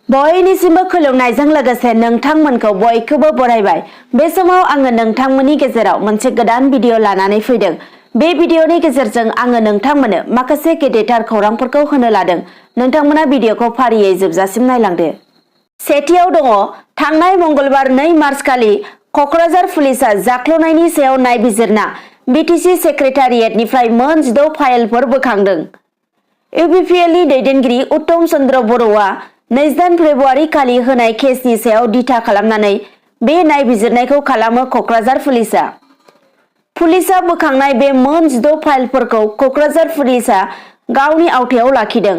बयनिसिमबो खुलुमनायजों लोगोसे नोंथांमोनखौ बयखौबो बरायबाय। बे समाव आङो नोंथांमोननि गेजेराव मोनसे गोदान भिडिअ लानानै फैदों। बे भिडिअनि गेजेरजों आङो नोंथांमोननो माखासे गेदेरथार खौरांफोरखौ होनो लादों। नोंथांमोना भिडिअखौ फारियै जोबजासिम नायलांदो। सेथियाव दङ, थांनाय मंगलबार 2 मार्च खालि कक्राझार पुलिसआ जाख्ल'नायनि सायाव नायबिजिरना बिटिसि सेक्रेटारियेटनिफ्राय मोन 6 फाइलफोर बोखांदों। इउपिपिएलनि दैदेनगिरि उत्तम चन्द्र बर'आ 2 फेब्रुवारि खालि होनाय केसनि सायाव दिथा खालामनानै बे नायबिजिरनायखौ खालामो कक्राझार पुलिसआ। पुलिसआ बोखांनाय बे मोन 6 फाइलफोरखौ कक्राझार पुलिसआ गावनि आवथायाव लाखिदों।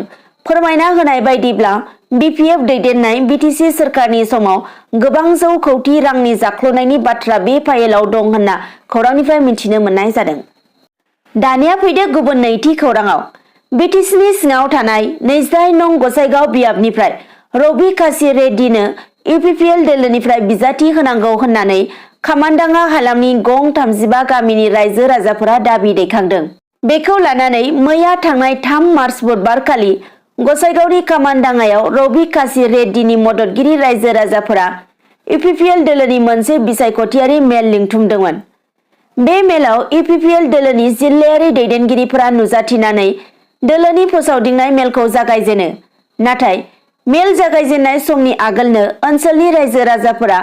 फोरमायना होनाय बायदिब्ला बिपिएफ दैदेननाय बिटिसि सोरखारनि समाव गोबां जौ कौटि रांनि जाख्ल'नायनि बाथ्रा बे फाइलाव दं होनना खौरांनिफ्राय मिथिनो मोननाय जादों। दानिया फैदो गुबुन नैथि खौराङाव। बिटिसिनि सिङाव थानाय 28 नं गसाइगाव बियाबनिफ्राय रबि कासि रेड्डीनो इउपिपिएल दोलोनिफ्राय बिजाथि होनांगौ होननानै खामानदाङा हालामनि गं 35 गामिनि रायजो राजाफोरा दाबि दैखांदों। बेखौ लानानै मैया थांनाय 3 मार्च बुधबार खालि गसाइगावनि खामानदाङायाव रबि कासि रेड्डीनि मददगिरि रायजो राजाफोरा इउपिपिएल दोलोनि मोनसे बिसायख'थियारि मेल लिंथुमदोंमोन। बे मेलाव इउपिपिएल दोलोनि जिल्लायारि दैदेनगिरिफोरा नुजाथिनानै दोलोनि फोसावदिंनाय मेलखौ जागायजेनो। नाथाय मेल जागायजेननाय समनि आगोलनो ओनसोलनि रायजो राजाफोरा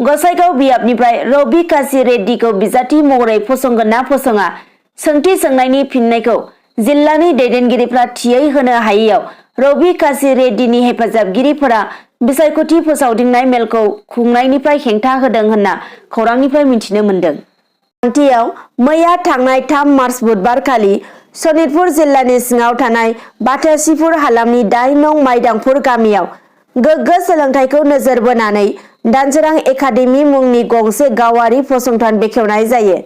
गसाइगाव बियाबनिफ्राय रबि कासि रेड्डीखौ बिजाथि महरै फसंगोन ना फसङा सोंथि सोंनायनि फिननायखौ जिल्लानि दैदेनगिरिफ्रा थियै होनो हायैयाव रबि कासि रेड्डीनि हेफाजाबगिरिफोरा बिसायख'थि फोसावदिंनाय मेलखौ खुंनायनिफ्राय हेंथा होदों होनना खौरांनिफ्राय मिथिनो मोन्दों। खान्थियाव मैया थांनाय 3 मार्च बुधबार खालि सनितपुर जिल्लानि सिङाव थानाय बाथासिफुर हालामनि 8 नं माइदांफुर गामियाव गोग्गो सोलोंथाइखौ नोजोर बोनानै दानसोरां एकाडेमि मुंनि गंसे गावारि फसंथान बेखेवनाय जायो।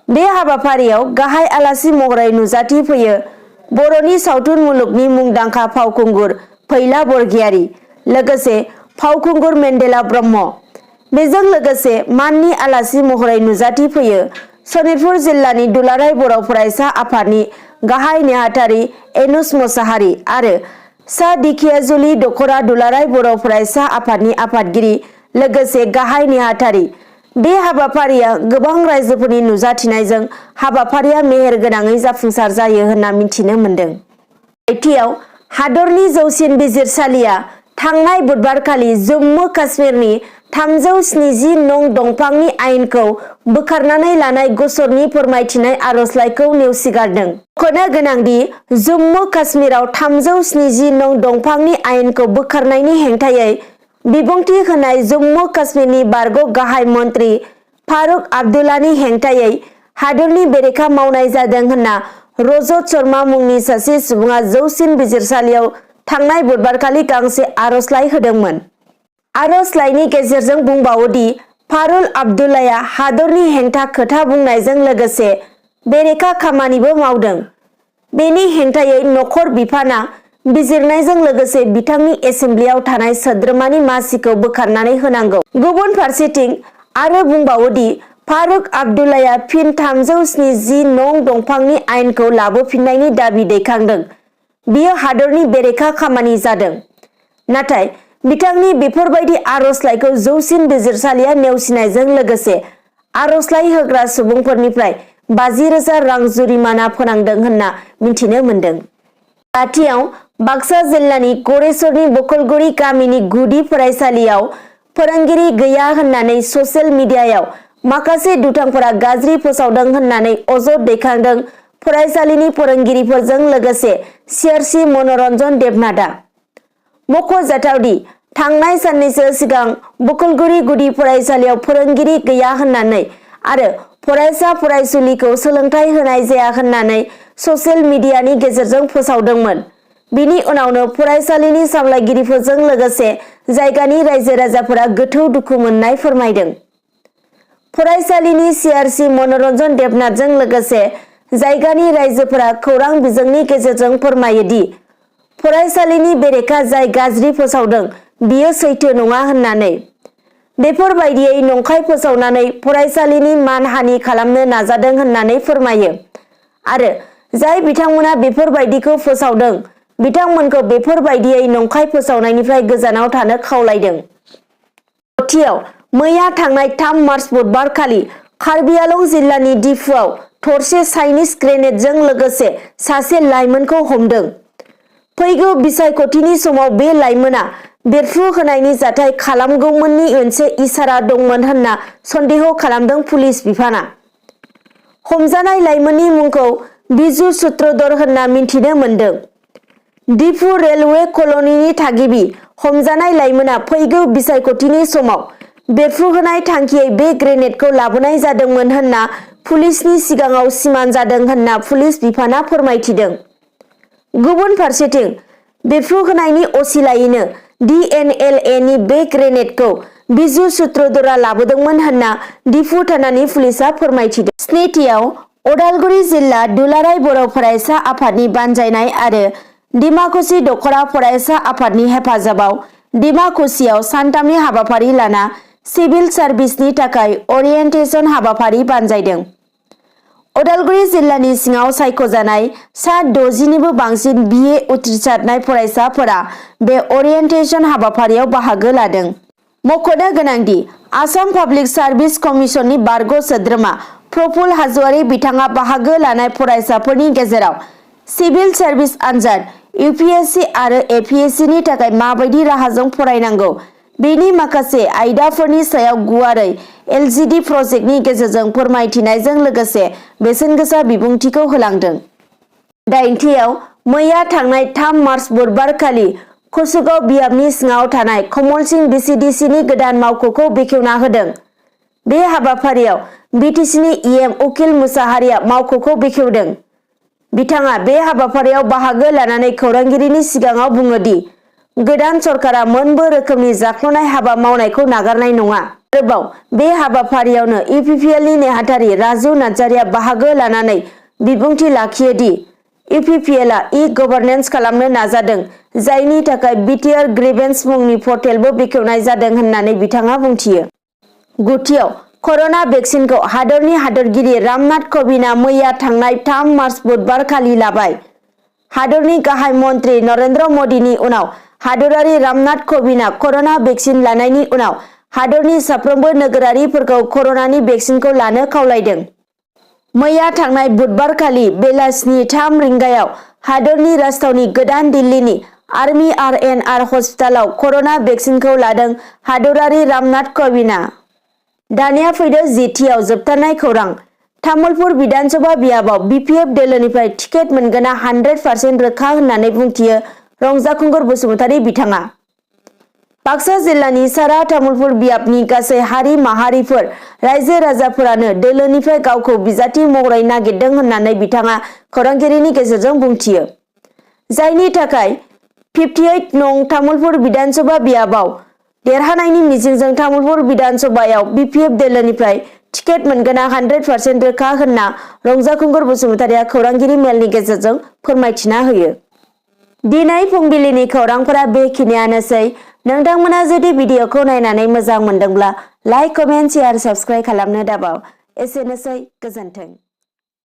बे हाबाफारियाव गाहाय आलासि महरै नुजाथि फैयो बर'नि सावथुन मुलुगनि मुंदांखा फावखुंगुर फैला बरगयारी, लोगोसे फावखुंगुर मेन्देला ब्रह्म। बेजों लोगोसे माननि आलासि महरै नुजाथि फैयो सनितपुर जिल्लानि दुलाराय बर' फरायसा आफादनि गाहाय नेहाथारि एनुस मोसाहारि आरो सा दिखियाजुलि दख'रा दुलाराय बर' फरायसा आफादनि आफादगिरि लोगोसे गाहाय नेहाथारि। बे हाबाफारिया गोबां रायजोफोरनि नुजाथिनायजों हाबाफारिया मेहेर गोनाङै जाफुंसार जायो होनना मिथिनो मोन्दों। नैथियाव, हादरनि जौसिन बिजिरसालिया थांनाय बुधबारखालि जम्मु काश्मीरनि 370 नं दंफांनि आयेनखौ बोखारनानै लानाय गसरनि फोरमायथिनाय आर'जलाइखौ नेवसिगारदों। मख'नो गोनांदि जम्मु काश्मीराव 370 नं दंफांनि आयेनखौ बोखारनायनि हेंथायै बिबुंथि होनाय जम्मु काश्मीरनि बारग' गाहाय मन्त्रि फारुक आब्दुल्लानि हेंथायै हादरनि बेरेखा मावनाय जादों होनना रजत शर्मा मुंनि सासे सुबुङा जौसिन बिजिरसालियाव थांनाय बुधबारखालि गांसे आर'जलाइ होदोंमोन। आर'जलाइनि गेजेरजों बुंबावोदि फारुल आब्दुल्लाया हादरनि हेंथा खोथा बुंनायजों लोगोसे बेरेखा खामानिबो मावदों। बेनि हेंथायै नखर बिफाना बिजिरनायजों लोगोसे बिथांनि एसेम्ब्लियाव थानाय सोद्रोमानि मासिखौ बोखारनानै होनांगौ। गुबुन फारसेथिं आरो बुंबावोदि फारुक आब्दुल्लाया फिन 370 नं दंफांनि आयेनखौ लाबोफिननायनि दाबि दैखांदों। बियो हादरनि बेरेखा खामानि जादों। नाथाय बिथांनि बेफोरबायदि आर'जलाइखौ जौसिन बिजिरसालिया नेवसिनायजों लोगोसे आर'जलाइ होग्रा सुबुंफोरनिफ्राय 50,000 रां जुरिमाना फोनांदों होनना मिथिनो मोन्दों। खाथियाव बाक्सा जिल्लानि गरेस्वरनि बकलगुरि गामिनि गुदि फरायसालियाव फोरोंगिरि गैया होननानै ससियेल मिडियायाव माखासे दुथांफोरा गाज्रि फोसावदों होननानै अजद दैखांदों फरायसालिनि फोरोंगिरिफोरजों लोगोसे सिआरसि मनरन्जन देबनाथआ। मख'जाथावदि थांनाय साननैसो सिगां बकलगुरि गुदि फरायसालियाव फोरोंगिरि गैया होननानै आरो फरायसा फरायसुलिखौ सोलोंथाइ होनाय जाया होननानै ससियेल मिडियानि गेजेरजों फोसावदोंमोन। बिनि उनावनो फरायसालिनि सामलायगिरिफोरजों लोगोसे जायगानि रायजो राजाफोरा गोथौ दुखु मोननाय फोरमायदों। फरायसालिनि सिआरसि मनरन्जन देबनाथजों लोगोसे जायगानि रायजोफोरा खौरां बिजोंनि गेजेरजों फोरमायोदि फरायसालिनि बेरेखा जाय गाज्रि फोसावदों बियो सैथो नङा होननानै। बेफोरबायदियै नंखाय फोसावनानै फरायसालिनि मानहानि खालामनो नाजादों होननानै फोरमायो। आरो जाय बिथांमोना बेफोरबायदिखौ फोसावदों बिथांमोनखौ बेफोरबायदियै नंखाय फोसावनायनिफ्राय गोजानाव थानो खावलायदों। थियाव मैया थांनाय 3 मार्च बुधबार खालि कार्बि आंलं जिल्लानि डिफुआव थरसे चाइनिज ग्रेनेडजों लोगोसे सासे लाइमोनखौ हमदों। फैगौ बिसायख'थिनि समाव बे लाइमोना बेरफ्रु होनायनि जाथाय खालामगौमोननि मोनसे इसारा दंमोन होनना सन्देह खालामदों पुलिस बिफाना। हमजानाय लाइमोननि मुंखौ बिजु सूत्रधर होनना मिन्थिनो मोन्दों। डिफु रेलवे कल'निनि थागिबि हमजानाय लाइमोना फैगौ बिसायख'थिनि समाव बेरफ्रुहोनाय थांखियै बे ग्रेनेडखौ लाबोनाय जादोंमोन होनना पुलिसनि सिगाङाव सिमान जादों होनना पुलिस बिफाना फोरमायथिदों। गुबुन फारसेथिं बेरफ्रुहोनायनि असिलायैनो DNLA नि बे ग्रेनेडखौ बिजु सूत्रधरआ लाबोदोंमोन होनना डिफु थानानि पुलिसआ फोरमायथिदों। स्निथियाव उदालगुरि जिल्ला दुलाराय बर' फरायसा आफादनि बानजायनाय आरो डिमाकुसि दख'रा फरायसा आफादनि हेफाजाबाव डिमाकुसियाव सानथामनि हाबाफारि लाना सिभिल सार्भिसनि थाखाय अरियेन्टेसन हाबाफारि बानजायदों। उदालगुरि जिल्लानि सिङाव सायख'जानाय सा 60निबो बांसिन BA उथ्रिसारनाय फरायसाफोरा बे अरियेन्टेसन हाबाफारियाव बाहागो लादों। मख'नो गोनांदि आसाम पाब्लिक सार्भिस कमिसननि बारग' सोद्रोमा प्रफुल हाज'वारि बिथाङा बाहागो लानाय फरायसाफोरनि गेजेराव सिभिल सार्भिस आनजाद UPSC आरो APSC नि थाखाय माबायदि राहाजों फरायनांगौ बेनि माखासे आयदाफोरनि सायाव गुवारै LGD प्रजेक्टनि गेजेरजों फोरमायथिनायजों लोगोसे बेसेनगोसा बिबुंथिखौ होलांदों। दाइनथियाव मैया थांनाय 3 मार्च बुधबार खालि कसुगाव बियाबनि सिङाव थानाय कमलसिं VCDC नि गोदान मावख'खौ बेखेवना होदों। बे हाबाफारियाव BTCनि EM उकिल मुसाहारिया मावख'खौ बेखेवदों। बिथाङा बे हाबाफारियाव बाहागो लानानै खौरांगिरिनि सिगाङाव बुङो दि गोदान सरकारा मोनबो रोखोमनि जाख्ल'नाय हाबा मावनायखौ नागारनाय नङा। आरोबाव बे हाबाफारियावनो UPPL नि नेहाथारि राजु नार्जारिया बाहागो लानानै बिबुंथि लाखियो दि UPPLआ गभारनेन्स खालामनो नाजादों जायनि थाखाय BTR ग्रिभेन्स मुंनि पर्टेलबो बेखेवनाय जादों होननानै बिथाङा बुंथियो। गुथियाव कर'ना भेक्सिनखौ हादरनि हादरगिरि रामनाथ क'विन्दआ मैया थांनाय 3 मार्च बुधबार खालि लाबाय। हादरनि गाहाय मन्त्रि नरेन्द्र मदिनि उनाव हादरारि रामनाथ क'विन्दआ कर'ना भेक्सिन लानायनि उनाव हादरनि साफ्रोमबो नोगोरारिफोरखौ कर'नानि भेक्सिनखौ लानो खावलायदों। मैया थांनाय बुधबार खालि बेलासिनि 3 रिंगायाव हादरनि राजथावनि गोदान दिल्लीनि आर्मी RNR हस्पिटालाव कर'ना भेक्सिनखौ लादों हादरारि रामनाथ क'विन्दआ। दानिया फैदो जिथियाव जोबथारनाय खौरां। तामुलपुर बिधानसभा बियाबाव BPF दोलोनिफ्राय टिकेट मोनगोना 100% रोखा होननानै बुंथियो रंजाखुंगुर बसुमतारी बिथाङा। बाक्सा जिल्लानि सारा तामुलपुर बियाबनि गासै हारि माहारिफोर रायजो राजाफोरानो दोलोनिफ्राय गावखौ बिजाथि महरै नागिरदों होननानै बिथाङा खौरांगिरिनि गेजेरजों बुंथियो। जायनि थाखाय 58 नं तामुलपुर बिधानसभा बियाबाव देरहानायनि मिजिंजों तामुलपुर बिधानसभायाव BPF दोलोनिफ्राय टिकेट मोनगोना 100% रोखा होनना रंजाखुंगुर बसुमतारीया खौरांगिरि मेलनि गेजेरजों फोरमायथिना होयो। दिनै फुंबिलिनि खौरांफोरा बेखिनियानोसै। नोंथांमोना जुदि भिडिअखौ नायनानै मोजां मोनदोंब्ला लाइक, कमेन्ट, शेयार, साबस्क्राइब खालामनो दाबाव। एसेनोसै, गोजोन्थों।